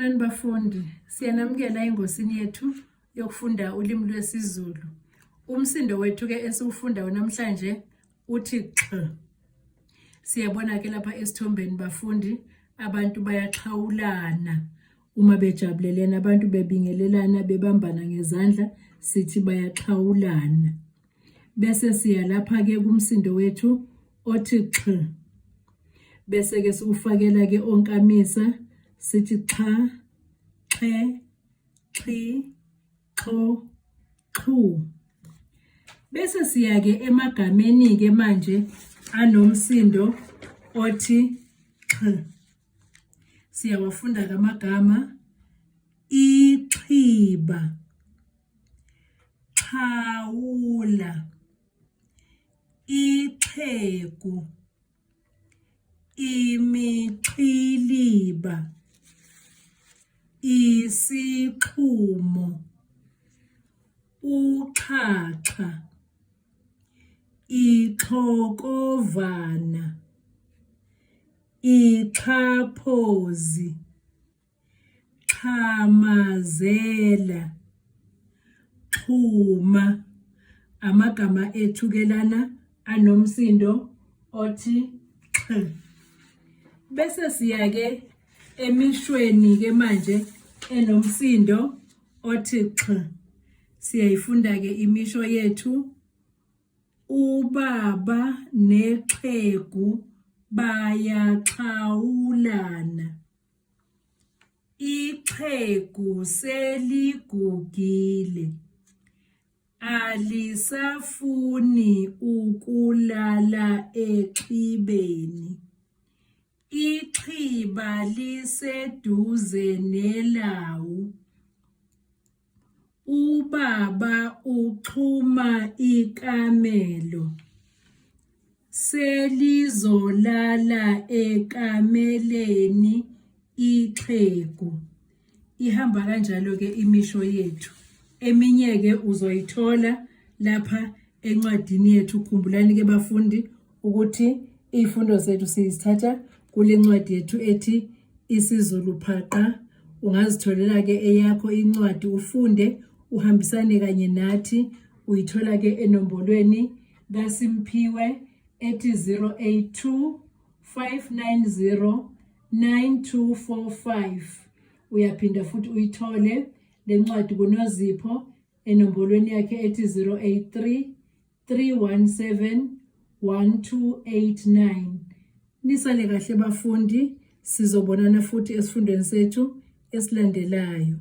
Sanibonani bafundi, siyanamukela engosini yethu yokufunda ulimi lwesiZulu. Umsindo wethu ke esiwufundayo namhlanje uthi x. Siyabona ke lapha esithombeni bafundi abantu bayaxhawulana uma bejabulelene, abantu bebingelelana bebambana ngezandla sithi bayaxhawulana. Bese siya lapha ke kumsindo wethu othi x. Bese ke siwufakela ke onkamisa sithi xa, xe, xhi, xho, xhu. Bese siya ke emagameni ke manje anomsindo othi x. Siyawafunda ke amagama ixhiba, xhawula, ixhegu, imixhiliba, isixhumo, uxhaxha, ixhokovana, ixhaphozi. Xhamazela, xhuma, amagama ethu ke lana anomsindo othi x. Bese siya ke emishweni ke manje enomsindo othi x. Siyayifunda ke imisho yethu. Ubaba nexhegu bayaxhawulana. Ixhegu seligugile alisafuni ukulala exhibeni. Ixhiba liseduze nelawu. Ubaba uxhuma ikamelo. Selizolala ekameleni ixhegu. Ihamba kanjalo-ke imisho yethu. Eminye-ke uzoyithola lapha encwadini yethu. Khumbulani-ke bafundi ukuthi iy'fundo zethu sizithatha kule ncwadi yethu ethi isiZulu Phaqa. Ungazitholela-ke eyakho incwadi ufunde uhambisane kanye nathi. Uyithola-ke enombolweni kaSimphiwe ethi 082 590 9245. Uyaphinda futhi uyithole le ncwadi kuNozipho enombolweni yakhe ethi 083 317 1289. Nisale kahle bafundi, sizobonana futhi esifundweni sethu esilandelayo.